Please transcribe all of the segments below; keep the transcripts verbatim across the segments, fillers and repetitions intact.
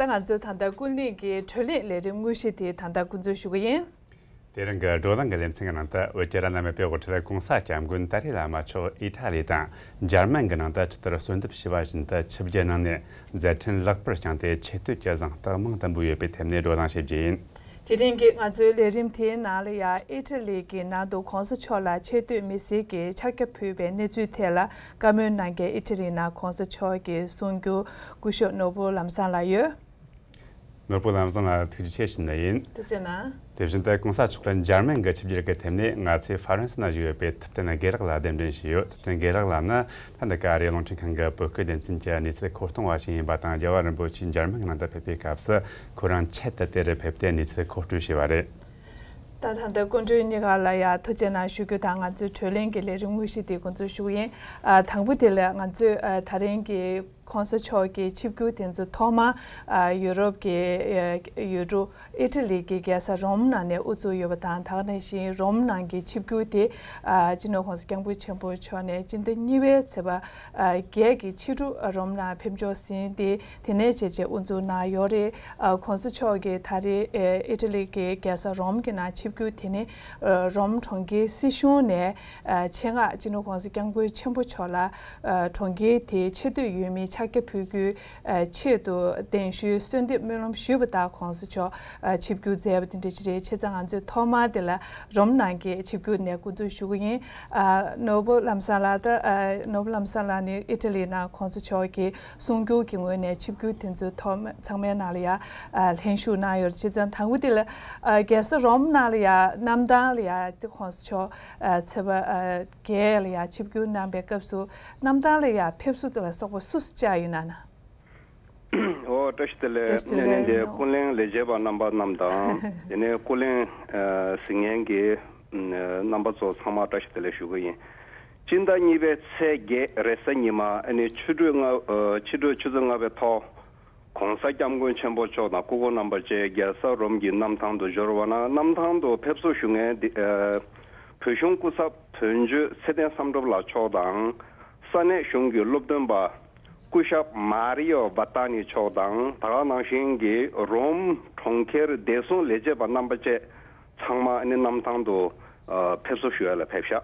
ང་ཚོས་ད་ལྟ་ཀུན་གླེང་གི་བགྲོ་གླེང་ལས་རིམ་དངོས་གཞི་དེ་ད་ལྟ་འགོ་འཛུགས་ཞུ་གི་ཡིན། དེ་རིང་གི་བགྲོ་གླེང་གི་ལེ་ཚན་གྱི་ནང་དུ་བོད་ཀྱི་བླ་ན་མེད་པའི་དབུ་ཁྲིད་ྋགོང་ས་ྋསྐྱབས་མགོན་ཏཱ་ལའི་བླ་མ་མཆོག་ཨི་ཊ་ལི་དང་འཇར་མན་གྱི་ནང་དུ་ཇི་ལྟར་གསོལ་འདེབས་ཞུས་པ་བཞིན་དུ་ཆིབས་བསྒྱུར་གནང་ནས་མཛད་འཕྲིན་ལེགས་པར་བསྐྱངས་ཏེ་ཆེ་བསྟོད་ཀྱི་གཟེངས་རྟགས་མང་དུ་འབུལ་ཡོད་པའི་ཐད་ནས་བགྲོ་གླེང་བྱེད་རྒྱུ་ཡིན། དེ་རིང་གི་ང་ཚོའི་ལས་རིམ་དེའི་ནང་ལ་ཡང་ཨི་ཊ་ལི་གི་ནང་དུ་ྋགོང་ས་མཆོག་ལ་ཆེ་བསྟོད་མི་སེར་གྱིས་ཕྱག་རྒྱ་ཕུལ་བའི་གནས་ཚུལ་ཐད་ལ་བཀའ་མོལ་གནང་མཁན་ཨི་ཊ་ལི་ནང་ྋགོང་ས་མཆོག་གི་གསུང་སྒྱུར་སྐུ་ཞབས་ནོར་བུ་ལམ་བཟང་ལགས་ཡོད། ནོར་བུ་ལམ་བཟང་ལགས་ཐུགས་རྗེ་ཆེ་ཞུ་ནི་ཡིན། ཐུགས་རྗེ་གནང་། དེ་བཞིན་དུ་ྋགོང་ས་མཆོག་གི་འཇར་མན་གྱི་ཆིབས་བསྒྱུར་གྱི་ཐད་ནས་ང་ཚོས་ཧྥ་རན་སི་ནང་བཞུགས་ཡོད་པའི་ཐུབ་བསྟན་དགེ་ལེགས་ལགས་གདན་འདྲེན་ཞུས་ཡོད། ཐུབ་བསྟན་དགེ་ལེགས་ལགས་ནི་ད་ལྟ་ཨ་རིའི་རླུང་འཕྲིན་ཁང་གི་བོད་སྐད་སྡེ་ཚན་གྱི་གནས་ཚུལ་མཁོ་གཏོང་བ་ཞིག་ཡིན་པ་དང་། རྒྱལ་བ་རིན་པོ་ཆེ་འཇར་མན་གྱི་ནང་དུ་ཕེབས་པའི་སྐབས་སུ་ཁོ་རང་ཆེད་དུ་དེ་རུ་ཕེབས་ཏེ་གནས་ཚུལ་མཁོ་སྤྲོད་བྱས་པ་རེད། ད་ད་ལྟ་སྐུ་མགྲོན་གཉིས་ཀ་ལ་ཡང་ཐུགས་རྗེ་གནང་ཞུ་རྒྱུ་དང་། ང་ཚོའི་བགྲོ་གླེང་གི་ལས་རིམ་དངོས་གཞི་དེ་འགོ་འཛུགས་ཞུ་གི་ཡིན། ཨ། དང་པོ་དེ་ལ་ང་ཚོས་ཨ་ད་རིང་གི་ྋགོང་ས་མཆོག་གི་ཆིབས་བསྒྱུར་དེ་ཚོ་ཐོག་མར་ཨ་ཡུ་རོབ་ཀྱི་ཨ་ཡུལ་གྲུ་ཨི་ཊ་ལི་གི་རྒྱལ་ས་རོམ་ནང་ནས་དབུ་བཙུགས་ཡོད་པ་དང་། དེ་ག་ནང་བཞིན་རོམ་ནང་གི་ཆིབས་བསྒྱུར་དེ་ཨ་སྤྱི་ནོར་ྋགོང་ས་ྋསྐྱབས་མགོན་ཆེན་པོ་མཆོག་ནས་སྤྱི་ཟླ་གཉིས་པའི་ཚེས་པ་ཨ་བརྒྱད་ཀྱི་ཕྱི་དྲོ་རོམ་ནང་ཕེབས་འབྱོར་ཟིན་ཏེ། དེ་ནས་བྱས་རྗེས་དབུ་འཛུགས་གནང་ཡོད་རེད། ཨ་ྋགོང་ས་མཆོག་གིས་ད་རེས་ཨ་ཨི་ཊ་ལི་གི་རྒྱལ་ས་རོམ་གྱི་ནང་ཆིབས་བསྒྱུར་དེ་ནི་ཨ་རོམ་གྲོང་ཁྱེར་སྲིད་གཞུང་ནས་ཨ་ཆེད་མངགས་སྤྱི་ནོར་ྋགོང་ས་ྋསྐྱབས་མགོན་ཆེན་པོ་མཆོག་ལ་ཨ་གྲོང་ཁྱེར་དེའི་ཆེ་བསྟོད་ཡོད་མེད་ཕྱག་རྒྱ་ཕུལ་རྒྱུའི་ཨ་ཆེད་དུ་གདན་ཞུའི་གསོལ་འདེབས་སྨོན་ལམ་ཞུས་པ་ལྟར་ྋགོང་ས་མཆོག་ཨ་ཆིབས་བསྒྱུར་མཛད་པ་དེ་འདྲ་ཅིག་རེད། བྱས་ཙང་ང་ཚོས་ཐོག་མར་དེ་ལ་རོམ་ནང་གི་ཆིབས་བསྒྱུར་ནས་འགོ་འཛུགས་ཞུ་གི་ཡིན། ཨ་ནོར་བུ་ལམ་བཟང་ལགས། ད་ཨ་ནོར་བུ་ལམ་བཟང་ལགས་ནི་ཨི་ཊ་ལི་ནང་ྋགོང་ས་མཆོག་གི་གསུང་སྒྱུར་གྱི་ངོས་ནས་ཆིབས་བསྒྱུར་དེ་ཚོའི་ཐོག་མ་ཚང་མའི་ནང་ལ་ཡ་ཨ་ལྷན་ཞུགས་གནང་ཡོད་རེད། བྱས་ཙང་དང་པོ་དེ་ལ་ཨ་རྒྱལ་ས་རོམ་ནང་ལ་ཡ་གནམ་ཐང་ལ་ཡ་དེ་ྋགོང་ས་མཆོག་ཨ་ཚེས་པ་ཨ་བརྒྱད་ལ་ཡ་ཆིབས་བསྒྱུར་གནང་པའི་སྐབས་སུ་གནམ་ཐང་ལ་ཡ་ཕེབས་བསུ་དེ་ལ་སོགས་པ་སུ་སུ་བཅར་ཡོད་ན་ན། ཨོ། བཀྲ་ཤིས་བདེ་ལེགས། བཀྲ་ཤིས་བདེ་ལེགས། ཨ་ནི་འདི་ཀུན་གླེང་ལས་བྱེད་པ་རྣམ་པ་རྣམས་དང་། དེ་ནས་ཀུན་གླེང་ཨ་གཟིགས་མཁན་གྱི་ཨ་རྣམ་པ་ཚོ་ཚང་མ་བཀྲ་ཤིས་བདེ་ལེགས་ཞུ་གི་ཡིན། སྤྱི་ཟླ་གཉིས་པའི་ཚེས་བརྒྱད་རེས་གཟའ་ཉི་མ། ཨ་ནི་ཕྱི་དྲོའི་ལྔ་ཨ་ཕྱི་དྲོའི་ཆུ་ཚོད་ལྔ་པའི་ཐོག ྋགོང་ས་ྋསྐྱབས་མགོན་ཆེན་པོ་མཆོག་དང་སྐུ་འཁོར་རྣམ་པ་བཅས་རྒྱལ་ས་རོམ་གྱི་གནམ་ཐང་དུ་འབྱོར་བ་ན། གནམ་ཐང་དུ་ཕེབས་བསུ་ཞུ་མཁན་འདི་ཨ་བོད་གཞུང་སྐུ་ཚབ་དོན་གཅོད་ཚེ་བརྟན་བསམ་གྲུབ་ལགས་མཆོག་དང་། ས་གནས་གཞུང་གི་སློབ་སྟོན་པ་སྐུ་ཞབས་མཱ་རི་ཡོ་བ་ཏཱ་ནི་མཆོག་དང་། ད་ག་ནང་བཞིན་གྱི་རོམ་གྲོང་ཁྱེར་བདེ་སྲུང་ལས་བྱེད་པ་རྣམ་པ་བཅས་ཚང་མ་ཨ་ནི་གནམ་ཐང་དུ་ཨ་ཕེབས་བསུ་ཞུ་ཡ་ལ་ཕེབས་ཤག།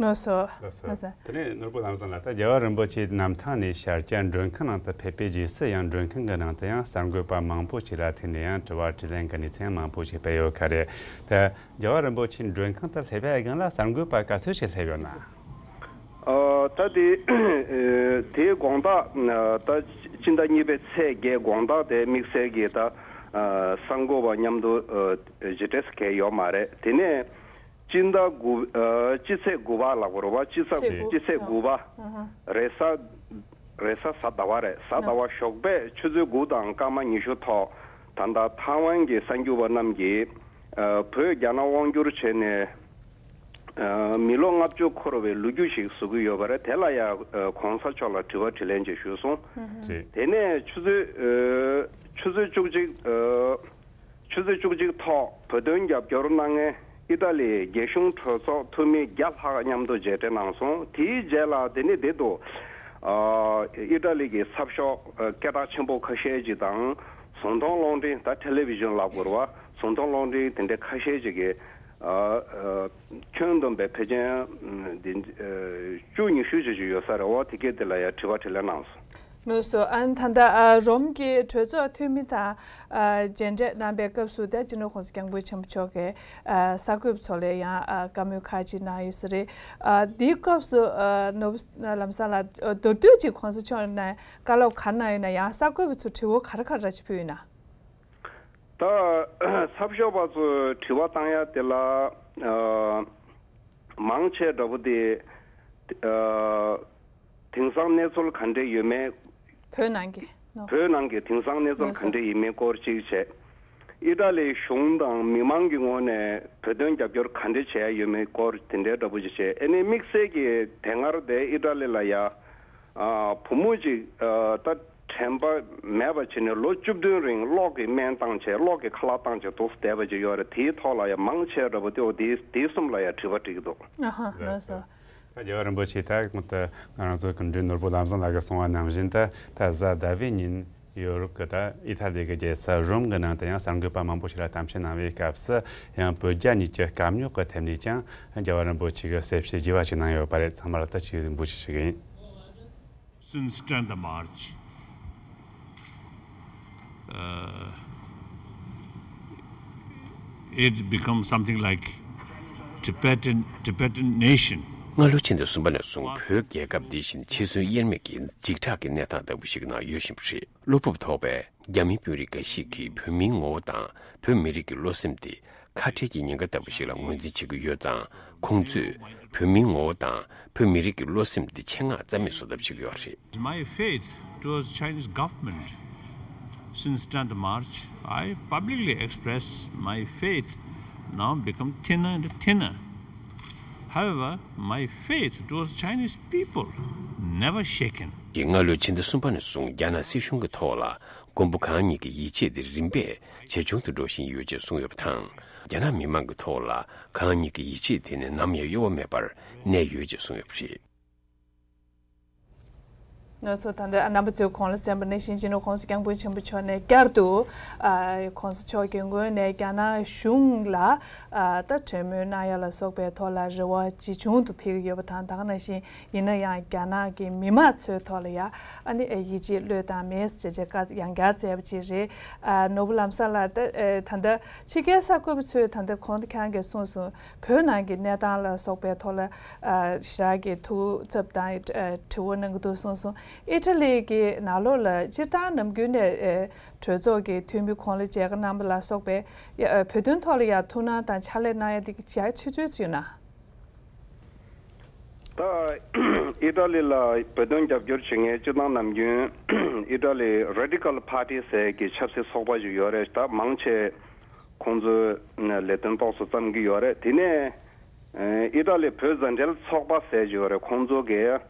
ལགས་སོ། ལགས་སོ། ལགས་སོ། དེ་ནས་ནོར་བུ་ལམ་བཟང་ལགས། ད་རྒྱལ་བ་རིན་པོ་ཆེ་གནམ་ཐང་ནས་ཞལ་གྱར་མགྲོན་ཁང་ནང་དུ་ཕེབས་པའི་རྗེས་སུ་ཡང་མགྲོན་ཁང་གི་ནང་དུ་ཡང་གསར་འགོད་པ་མང་པོ་ཞིག་ལ་ཐུག་ནས་ཡང་དྲི་བ་དྲིས་ལན་གྱི་གནས་ཚུལ་མང་པོ་ཞིག་སྤེལ་ཡོད་ཁ་རེད། ད་རྒྱལ་བ་རིན་པོ་ཆེ་མགྲོན་ཁང་དུ་སླེབས་པའི་སྒང་ལ་གསར་འགོད་པ་ག་ཚོད་ཞིག་སླེབས་ཡོད་ན། ཨ་ད་དེ་ཨ་དེའི་དགོང་དག་ཨ་ད་སྤྱི་ཟླ་གཉིས་པའི་ཚེས་བརྒྱད་དགོང་དག་དེ་དམིགས་བསལ་གྱི་ད་ཨ་གསར་འགོད་པ་མཉམ་དུ་ཨ་ཇི་འདྲས་གང་ཡོད་མ་རེད། དེ་ནས་སྤྱི་ཟླ་དགུ་ཨ་སྤྱི་ཚེས་དགུ་པ་ལབ་དགོས་རེད་པ། སྤྱི་ཚེས་ཚེས་དགུ། སྤྱི་ཚེས་དགུ་པ་ཨ་ཧ། རེས་གཟའ་རེས་གཟའ་གཟའ་ཟླ་བ་རེད། གཟའ་ཟླ་བ་ཞོགས་པའི་ཆུ་ཚོད་དགུ་དང་སྐར་མ་ཉི་ཤུ་ཐོག་ད་ལྟ་ཐའེ་ཝན་གྱི་གསར་འགོད་པ་རྣམས་ཀྱིས་ཨ་བོད་རྒྱ་ནག་དབང་བསྒྱུར་བྱས་ནས་ཨ་མི་ལོ་ལྔ་བཅུ་འཁོར་བའི་ལོ་རྒྱུས་ཤིག་བཟོ་གི་ཡོད་པ་རེད། དེ་ལ་ཡང་ཨ་གོང་ས་མཆོག་ལ་དྲི་བ་དྲིས་ལན་ཅིག་ཞུས་སོང་། ཨ་ཧ། རེད། དེ་ནས་ཆུ་ཚོད་ཨ་ཆུ་ཚོད་བཅུ་གཅིག་ཨ་ཆུ་ཚོད་བཅུ་གཅིག་ཐོག་བོད་དོན་རྒྱབ་སྐྱོར་གནང་མཁན་ཨི་ཏཱ་ལིའི་རྒྱལ་གཞུང་གྲོས་ཚོགས་འཐུས་མི་བརྒྱ་ལྷག་མཉམ་དུ་མཇལ་འཕྲད་གནང་སོང་། དེའི་རྗེས་ལ་དེ་ནི་དེ་དུ་ཨ་ཨི་ཏཱ་ལི་གི་ཚབ་ཤོག་ཨ་སྐད་གྲགས་ཆེན་པོ་ཁ་ཤས་ཅིག་དང་། གཟུགས་མཐོང་རླུང་འཕྲིན། ད་ཊེ་ལེ་བི་ཞོན་ལབ་དགོས་རེད་པ། གཟུགས་མཐོང་རླུང་འཕྲིན་དེ་འདྲའི་ཁ་ཤས་ཅིག་གིས་ཨ་ཨ་ཁྱོན་བསྡོམས་པའི་ཕལ་ཆེར་འདི་ཨ་བཅུ་ཉི་ཤུ་ཅིག་ཅིག་ཡོད་ས་རེད། འོ་དེ་གས་དེ་ལ་ཡང་དྲི་བ་དྲིས་ལན་གནང་སོང་། ལགས་སོ། ཨ་ནི་ད་ལྟ་ཨ་རོམ་གྱི་གྲོས་ཚོགས་འཐུས་མི་དང་ཨ་མཇལ་འཕྲད་གནང་པའི་སྐབས་སུ་ད་སྤྱི་ནོར་ྋགོང་ས་ྋསྐྱབས་མགོན་ཆེན་པོ་མཆོག་གིས་ཨ་གསར་འགོད་པ་ཚོ་ལ་ཡང་ཨ་བཀའ་མོལ་ཁག་ཅིག་གནང་ཡོད་ས་རེད། ཨ་དེའི་སྐབས་སུ་ཨ་ནོར་བུ་ལམ་བཟང་ལགས། ཨ་མདོར་བསྡུས་ཅིག་ྋགོང་ས་མཆོག་ནས་བཀའ་སློབ་ག་རེ་གནང་ཡོད་ན། ཡང་གསར་འགོད་པ་ཚོ་དྲི་བ་ག་རེ་ག་རེ་ཅིག་ཕུལ་ཡོད་ན། ད་ཚབ་ཤོག་པ་ཚོས་དྲི་བ་བཏང་ཡ་དེ་ལ་ཨ་མང་ཆེ་འདྲ་པོ་དེ་ཨ་དེང་སང་གནས་ཚུལ་ག་འདྲས་ཡོད་མེད། བོད་ནང་གི་ནོ། བོད་ནང་གི་དེང་སང་གནས་ཚུལ་ག་འདྲས་ཡིན་མིན་སྐོར་གཅིག་བྱས། ཨི་ཏཱ་ལིའི་གཞུང་དང་མི་མང་གི་ངོས་ནས་བོད་དོན་རྒྱབ་སྐྱོར་ག་འདྲས་བྱས་ཡོད་མེད་སྐོར་དེ་འདྲའི་འདྲ་པོ་ཅིག་བྱས། ཨ་ནི་དམིགས་བསལ་གྱིས་དེ་སྔར་དེ་ཨི་ཏཱ་ལི་ལ་ཡ་ཨ་བུ་མོ་ཅིག་ཨ་ད་དྲན་པ་མེད་པ་བྱས་ནས་ལོ་བཅུ་བདུན་རིང་གློག་གི་སྨན་བཏང་བྱས། གློག་གི་ཁ་ལག་བཏང་བྱས་འདུག་བསྡད་པ་ཅིག་ཡོད་རེད། དེའི་ཐོག་ལ་ཡ་མང་ཆེ་འདྲ་པོ་དེ་འོ་དེ་དེ་གསུམ་ལ་ཡ་དྲི་བ་དྲི་གི་འདུག། ཨ་ཧ། ལགས་སོ། ད་རྒྱལ་བ་རིན་པོ་ཆེ་ད་གོང་དུ་ང་རང་ཚོའི་སྐུ་མགྲོན་ནོར་བུ་ལམ་བཟང་ལགས་ཀྱིས་གསུངས་པ་ནང་བཞིན་ད་ད་གཟའ་ཟླ་བའི་ཉིན་ ཡོ་རོབ་ཀྱི་ད་ཨི་ཐ་ལི་གི་རྒྱལ་ས་རོམ་གྱི་ནང་དུ་ཡང་གསར་འགོད་པ་མང་པོ་ཞིག་ལ་གཏམ་བཤད་གནང་བའི་སྐབས་སུ། ཡང་བོད་རྒྱ་གཉིས་ཀྱི་སྐམ་རྙོག་གི་ཐད་ནས་ཀྱང་རྒྱལ་བ་རིན་པོ་ཆེ་གིས་གསལ་བཤད་རྒྱས་པ་ཞིག་གནང་ཡོད་པ་རེད། ཚང་མ་ལ་ད་ཅིག་འབུལ་ཞུ་ཞུ་གི་ཡིན། Since tenth March, uh, it becomes something like Tibetan, Tibetan nation. སྔ་ལོའི་ཕྱི་ཟླ་གསུམ་པ་ནས་བཟུང་བོད་རྒྱལ་ཁབ་འདི་བཞིན་འཆི་གསོན་དབྱེར་མེད་ཀྱི་འཇིགས་སྐྲག་གི་གནས་སྟངས་ལྟ་བུ་ཞིག་ནང་ཡོད་བཞིན་པ་རེད། བློ་སྤོབས་ཐོགས་པའི་རྒྱ་མི་དཔོན་རིགས་འགའ་ཞིག་གིས་བོད་མིའི་ངོ་བོ་དང་བོད་མི་རིགས་ཀྱི་བློ་སེམས་དེ་ཁ་བྲལ་གྱི་ཉེན་ཁ་ལྟ་བུ་ཞིག་ལ་ངོས་འཛིན་བྱེད་ཀྱི་ཡོད་ཙང་། ཁོང་ཚོས་བོད་མིའི་ངོ་བོ་དང་བོད་མི་རིགས་ཀྱི་བློ་སེམས་འདི་ཆེད་མངགས་རྩ་མེད་བཟོ་ཐབས་བྱེད་ཀྱི་ཡོད་རེད། My faith towards Chinese government since tenth March, I publicly express my faith now become thinner and thinner. However, my faith towards Chinese people never shaken. གི་སྔ་ལོའི་ཕྱི་ཟླ་གསུམ་པ་ནས་བཟུང་རྒྱ་ནག་སྲིད་གཞུང་གི་ཐོག་ལ་མགོན་པོ་གང་ཉིད་ཀྱི་ཡིད་ཆེས་དེ་རིམ་པས་ཇེ་ཆུང་དུ་འགྲོ་བཞིན་ཡོད་ཅེས་གསུངས་ཡོད་པ་དང་། རྒྱ་ནག་མི་མང་གི་ཐོག་ལ་གང་ཉིད་ཀྱི་ཡིད་ཆེས་དེ་ནི་ནམ་ཡང་གཡོ་བ་མེད་པར་གནས་ཡོད་ཅེས་གསུངས་ཡོད་པ་རེད། ང་ཚོ་ད་ལྟ་རྣམ་པ་ཚོས་གོང་ལ་གསན་པ་ནང་བཞིན་སྤྱི་ནོར་༸གོང་ས་༸སྐྱབས་མགོན་ཆེན་པོ་མཆོག་ནས་བསྐྱར་དུ་ཨ་༸གོང་ས་མཆོག་གི་ངོས་ནས་རྒྱ་ནག་གཞུང་ལ་ཨ་ད་གྲོས་མོལ་གནང་ཡ་ལ་སོགས་པའི་ཐོག་ལ་རེ་བ་ཇེ་ཆུང་དུ་འཕེལ་གྱི་ཡོད་པ་དང་། ད་ག་ནང་བཞིན་ཡིན་ན་ཡང་རྒྱ་ནག་གི་མི་མང་ཚོའི་ཐོག་ལ་ཡ་ཨ་ནི་ཡིད་ཆེས་བློས་བཏང་མེད་ཅེས་བཀའ་ཡང་བསྐྱར་སྩལ་བ་ཅིག་རེད། ཨ་ནོར་བུ་ལམ་བཟང་ལགས། ད་ཨེ་ད་ལྟ་ཕྱི་རྒྱལ་གསར་འགོད་པ་ཚོས་ད་ལྟ་གོང་དུ་ཁྱེད་རང་གིས་གསུངས་སོང་། བོད་ནང་གི་གནས་སྟངས་ལ་སོགས་པའི་ཐོག་ལ་ཨ་ཞེ་དྲག་གི་ཐུགས་འཚབ་དང་ཨ་དྲི་བ་གནང་གི་འདུག་གསུངས་སོང་། ཨི་ཊ་ལི་གི་ནང་ལོགས་ལ་སྤྱིར་བཏང་ནམ་རྒྱུན་ནས་ཨེ་གྲོས་ཚོགས་ཀྱི་འཐུས་མི་ཁོང་ལ་མཇལ་ཁ་གནང་བ་ལ་སོགས་པའི་ཡ་ཨ་བོད་དོན་ཐོག་ལ་ཡ་ཐུགས་སྣང་དང་ཕྱག་ལས་གནང་ཡ་དེ་ག་ཆེ་ཆེ་ཆེ་ཡོད་ན། ད་ཨི་ཊ་ལི་ལ་བོད་དོན་རྒྱབ་སྐྱོར་བྱེད་མཁན་སྤྱིར་བཏང་ནམ་རྒྱུན་ཨི་ཊ་ལི་Radical Party ཟེར་གྱི་ཆབ་སྲིད་ཚོགས་པ་ཞིག་ཡོད་རེད། ད་མང་ཆེ་ཁོང་ཚོས་ལས་དོན་ཏོག་ཙམ་བརྩམས་ཀྱི་ཡོད་རེད། དེ་ནས་ཨི་ཊ་ལི་བོད་མཛའ་འབྲེལ་ཚོགས་པ་ཟེར་གྱི་ཡོད་རེད། ཁོང་ཚོ་གིས་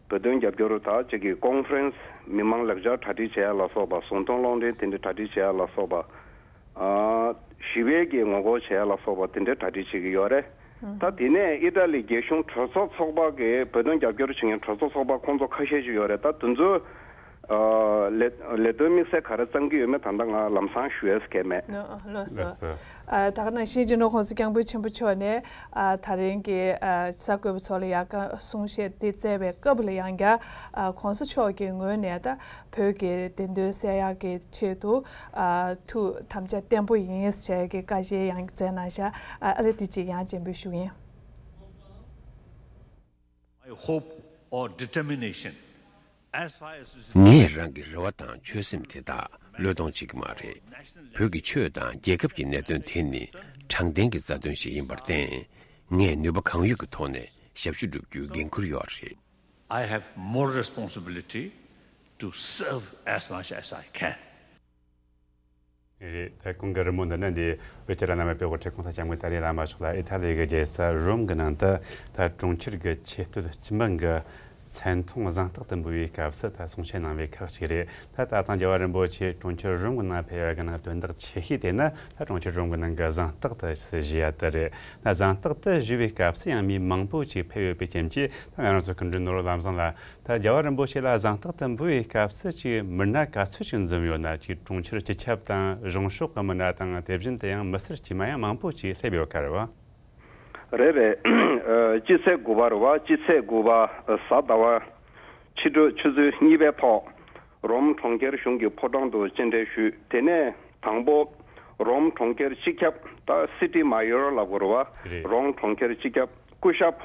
བོད་དོན་རྒྱབ་སྐྱོར་ད་ཅིག་གི་ཀོན་ཧྥ་རན་སི་མི་མང་ལེགས་སྦྱར་གྲ་སྒྲིག་བྱེད་ཡ་ལ་སོགས་པ། ཟུང་དྲུང་གློག་འཕྲིན་དེ་འདྲ་གྲ་སྒྲིག་བྱེད་ཡ་ལ་སོགས་པ། ཨ་ཞི་བའི་གི་ངོ་རྒོལ་བྱེད་ཡ་ལ་སོགས་པ་དེ་འདྲའི་གྲ་སྒྲིག་བྱེད་ཀྱི་ཡོད་རེད། ད་དེ་ནས་ཨི་ཊ་ལི་རྒྱལ་གཞུང་གྲོས་ཚོགས་ཚོགས་པ་གི་བོད་དོན་རྒྱབ་སྐྱོར་བྱེད་མཁན་གྲོས་ཚོགས་ཚོགས་པ་ཁོང་ཚོ་ཁ་ཤས་ཤིག་ཡོད་རེད། ད་དེ་ཚོའི་ཨ་ལས་ལས་དོན་དམིགས་བསལ་ག་རེ་བརྩམས་ཀྱི་ཡོད་མེད་ད་ལྟ་ང་ལམ་སང་ཞུ་ཡས་གལ་མེད། ལགས་སོ། ལགས་སོ། ཨ་ད་ག་ནང་བཞིན་སྤྱི་ནོར་༸གོང་ས་༸སྐྱབས་མགོན་ཆེན་པོ་མཆོག་ནས་ཨ་ད་རིང་གི་ཨ་གསར་འགོད་པ་ཚོ་ལ་ཡ་ག་གསུང་བཤད་འདི་སྩལ་བའི་སྐབས་ལ་ཡང་བསྐྱར་ཨ་༸གོང་ས་མཆོག་གི་ངོས་ནས་ད་བོད་ཀྱི་བདེན་དོན་གསལ་ཡག་གི་ཆེད་དུ་ཨ་ཐུགས་དམ་བཅའ་བརྟན་པོ་ཡིན་ཞེས་ཀྱི་བཀའ་བཞེས་ཡང་སྩལ་གནང་ཤག་ཨ་ཨ་ལེ་དེ་གཅིག་ཡང་སྤྱན་འབུལ་ཞུ་གི་ཡིན། My hope or determination, as far as is ངས་རང་གི་རེ་བ་དང་ཆོད་སེམས་དེ་དག་བློས་གཏོང་བྱེད་ཀྱི་མ་རེད། བོད་ཀྱི་ཆོས་དང་རྒྱལ་ཁབ་ཀྱི་གནད་དོན་དེ་ནི་དྲང་བདེན་གྱི་རྩ་དོན་ཞིག་ཡིན་པར་བརྟེན། ངས་ནུས་པ་གང་ཡོད་ཀྱི་ཐོག་ནས་ཞབས་ཞུ་བསྒྲུབ་རྒྱུའི་འགན་ཁུར་ཡོད་རེད། I have more responsibility to serve as much as I can. རེད། ད་གོང་གི་རི་མོ་འདི་ནི་འདི་བོད་ཕྱི་ནང་མི་སྤེལ་དབུ་ཁྲིད་༸གོང་ས་༸སྐྱབས་མགོན་ཏཱ་ལའི་བླ་མ་མཆོག་ལ་ཨི་ཐ་ལི་གི་རྒྱལ་ས་རོམ་གྱི་ནང་དུ་ད་གྲོང་ཁྱེར་གྱི་ཆེས་མཐོའི་སྤྱི་འབངས་ཀྱི་མཚན་མཐོང་གཟེངས་རྟགས་དུ་འབུལ་བའི་སྐབས་སུ་ད་གསུང་བཤད་གནང་བའི་ཁག་ཅིག་རེད། ད་ད་ཐེངས་རྒྱལ་བ་རིན་པོ་ཆེ་གྲོང་ཁྱེར་རོམ་གྱི་ནང་ཕེབས་ཡོད་པའི་ནང་དོན་དག་ཆེ་ཤོས་དེ་ནི་ད་གྲོང་ཁྱེར་རོམ་གྱི་ནང་གི་གཟེངས་རྟགས་དེ་བཞེས་ཡ་དེ་རེད། ད་གཟེངས་རྟགས་དེ་ཞུ་བའི་སྐབས་སུ་ཡང་མི་མང་པོ་ཅིག་ཕེབས་ཡོད་པའི་རྐྱེན་གྱིས། ད་ང་རང་ཚོ་སྐུ་མགྲོན་ནོར་བུ་ལམ་བཟང་ལགས། ད་རྒྱལ་བ་རིན་པོ་ཆེ་ལ་གཟེངས་རྟགས་དེ་འབུལ་བའི་སྐབས་སུ་ཅིག་མི་སྣ་ག་ཚོད་ཅིག་འཛོམས་ཡོད་ན། ཅིག་གྲོང་ཁྱེར་སྤྱི་ཁྱབ་དང་གཞུང་ཕྱོགས་ཀྱི་མི་སྣ་དང་། དེ་བཞིན་དུ་ཡང་མི་སེར་དཀྱུས་མ་ཡང་མང་པོ་ཅིག་སླེབས་ཡོད་ཀྱི་རེད་བ། རེད་རེད། ཨ་སྤྱི་ཚེས་དགུ་པ་རེད་བ། སྤྱི་ཚེས་དགུ་པ་གཟའ་ཟླ་བ་ཕྱི་དྲོ་ཆུ་ཚོད་གཉིས་པའི་ཐོག་རོམ་གྲོང་ཁྱེར་གཞུང་གི་ཕོ་བྲང་དུ་སྤྱན་འདྲེན་ཞུས། དེ་ནས་དང་པོ་རོམ་གྲོང་ཁྱེར་སྤྱི་ཁྱབ། ད་སི་ཊི་མ་ཡོར་ལབ་དགོས་རེད་བ། རེད། རོམ་གྲོང་ཁྱེར་སྤྱི་ཁྱབ་སྐུ་ཞབས་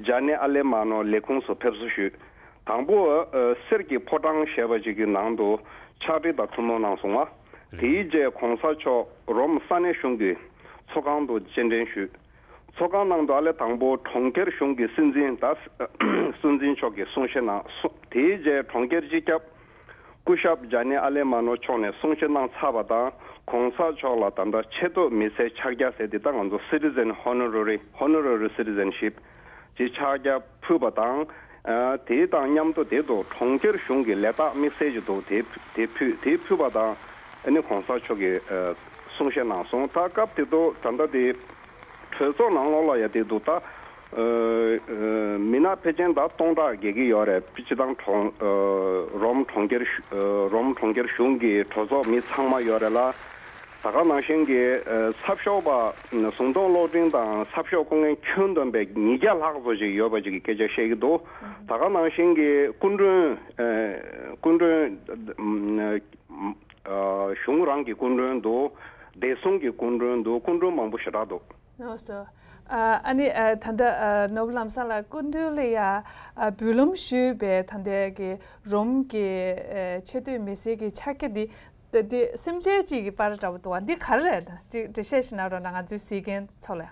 ཇཱ་ནེ་ཨ་ལེ་མ་ནོ་ལས་ཁུངས་སུ་ཕེབས་བསུ་ཞུས། དང་པོ་ཨ་གསེར་གྱི་ཕོ་བྲང་ཞེས་པ་ཅིག་གི་ནང་དུ་ཕྱག་བྲིས་དང་ཐུགས་སྨོན་གནང་སོང་བ། རེད། དེའི་རྗེས་གོང་ས་མཆོག་རོམ་ས་གནས་གཞུང་གི་ཚོགས་ཁང་དུ་སྤྱན་འདྲེན་ཞུས། ཚོགས་ཁང་ནང་དུ་ཨ་ལེ་དང་པོ་གྲོང་ཁྱེར་གཞུང་གི་སྲིད་འཛིན་ད་སྲིད་འཛིན་མཆོག་གིས་གསུང་བཤད་གནང་སོང་། དེའི་རྗེས་གྲོང་ཁྱེར་སྤྱི་ཁྱབ་སྐུ་ཞབས་ཇཱ་ནེ་ཨ་ལེ་མ་ནོ་མཆོག་ནས་གསུང་བཤད་གནང་ཚར་བ་དང་། གོང་ས་མཆོག་ལ་ད་ལྟ་ཆེ་མཐོ་མི་སེར་ཕྱག་རྒྱ་ཟེར་དེ། ད་ང་ཚོ་citizen honorary, honorary citizenship ཅེས་ཕྱག་རྒྱ་ཕུལ་བ་དང་། ཨ་དེ་དང་མཉམ་དུ་དེ་དུ་གྲོང་ཁྱེར་གཞུང་གི་ལས་རྟགས་དམིགས་བསལ་ཅིག་འདུག་དེ་དེ་ཕུལ་དེ་ཕུལ་བ་དང་། ཨ་ནི་གོང་ས་མཆོག་གིས་ཨ་གསུང་བཤད་གནང་སོང་། ད་སྐབས་དེ་དུ་ད་ལྟ་དེ་གྲོས་ཚོགས་ནང་ལོགས་ལ་ཡ་དེ་འདུག་ད་ ཨ་ཨ་མི་སྣ་ཕལ་ཆེར་ད་སྟོང་ཕྲག་བརྒལ་གྱི་ཡོད་རེད། སྤྱིར་བཏང་གྲོང་ཨ་རོམ་གྲོང་ཁྱེར་གཞུ་ཨ་རོམ་གྲོང་ཁྱེར་གཞུང་གི་གྲོས་ཚོགས་མི་ཚང་མ་ཡོད་རེད་ལ། ད་ག་ནང་བཞིན་གྱི་ཨ་ཚབ་ཤོག་པ་ཟུང་དྲུང་གློག་འཕྲིན་དང་ཚབ་ཤོག་སྐུ་ངལ་ཁྱོན་བསྡོམས་པའི་ཉིས་བརྒྱ་ལྷག་ཙམ་ཞིག་ཡོད་པ་ཅིག་གི་སྐད་ཆ་བཤད་ཀྱི་འདུག་ད་ག་ནང་བཞིན་གྱི་སྐུ་མགྲོན་ཨ་སྐུ་མགྲོན་ཨ་གཞུང་རང་གི་སྐུ་མགྲོན་འདུག་བདེ་སྲུང་གི་སྐུ་མགྲོན་འདུག་སྐུ་མགྲོན་མང་པོ་ཞེ་དྲག་འདུག་ལགས་སོ། ཨ་ཨ་ནི་ཨ་ད་ལྟ་ཨ་ནོར་བུ་ལམ་བཟང་ལགས་སྐུ་མདུན་ལ་ཡ་ཨ་འབུལ་ལམ་ཞུས་པའི་ད་ལྟའི་གི་རོམ་གྱི་ཨ་ཆེ་བསྟོད་མི་སེར་གྱི་ཕྱག་རྒྱ་འདི་ད་འདི་སེམས་ཅན་གཅིག་གི་པར་འདྲ་པོ་འདུག་བ། འདི་ག་རེ་རེད། ཅིག་འགྲེལ་བཤད་ཞིག་གནང་རོགས་གནང་། ང་ཚོའི་གཟིགས་མཁན་ཚོ་ལ།